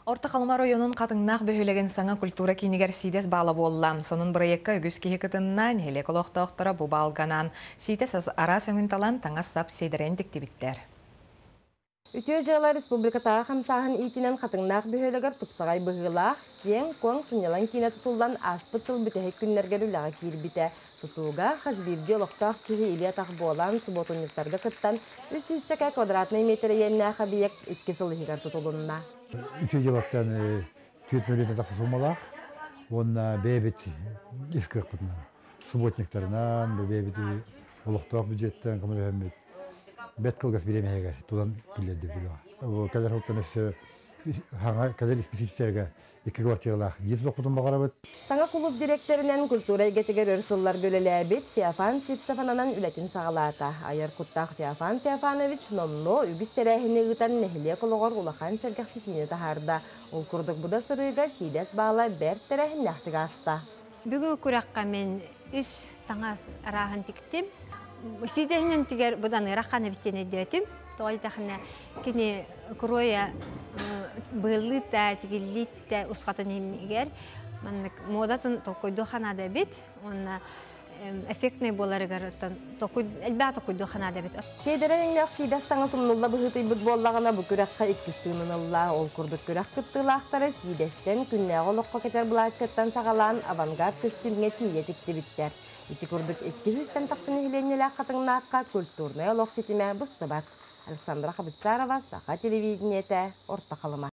Орто Халыма оройуонун Хатыҥнаах бөһүөлэгин саҥа культура киинигэр сиидэс баала буолла. Сонун бырайыакка үгүс киһи кытынна, нэһилиэк олохтоохторо бу баалга анаан сиитэс араас өҥүн талан таҥас-сап сиэдэрэн тиктибиттэр. Үтүө дьыала республикатааҕы хамсааһын иитинэн Хатыҥнаах бөһүөлэгэр тупсаҕай быһыылаах, киэҥ-куоҥ сынньалаҥ киинэ тутуллан ааспыт сыл бүтэһик күннэргэр үлэҕэ киирбитэ. Тутууга хас биирдии олохтоох киһи илии-атах буолан, субуотунньуктарга кыттан, 300 квадратнай метр иэннээх объект 2 сыл иһигэр тутулунна. Үтүө дьыалаттан 4 мөлүйүөн тахса суумалаах уонна бэйэбит ис кыахпытынан, субботниктарынан, бэйэбит олохтоох бюджеттэн көмөлөһөммүт бэрт кылгас бириэмэһигэр тутан киллэрдибит. Кэлэр сылтан өссө хаҥа кэлэр исписэлиистэргэ икки квартиралаах дьиэ тутуохпутун баҕарабыт. Саҥа кулууп дириэктэринэн культура эйгэтигэр өр сылларга үлэлээбит Феофан Сивцев ананан үлэтин саҕалаата. Айар куттаах Феофан Феофанович номнуо үгүс тэрээһини ыытан нэһилиэк олоҕор улахан сэргэхситиини таһаарда. Ол курдук бу да сырыыга сиидэс баала бэрт тэрээһиннээхтик ааста. Бүгүн күрэххэ мин үс таҥас арааһын тиктим. Сиидэһинэн тигэр будан ыарахан эбитин өйдөөтүм. Тоҕо диэтэххинэ кини куруойа быыллыыта, тигиллиитэ усхатын иһинигэр маннык муодатын толкуйдуу ханаада эбит уонна эффектный буоларыгар элбэх толкуйдуу ханаада эбит. Сиэдэрэ өҥнөөх сиидэс таҥас умнулла быһыытыйбыт буоллаҕына, бу күрэххэ иккис тыынын ылла. Ол курдук күрэх кыттыылаахтара сиидэстэн, күннээҕи олоххо кэтэр былааччыттан саҕалаан авангард көстүүмҥэ тиийэ тиктибиттэр. Ити курдук 200-тэн тахса нэһилиэнньэлээх Хатыҥнаахха культурнай олох ситимэ быстыбат. Александра Хабытчарова, Саха телевидениетэ, Орто Халыма.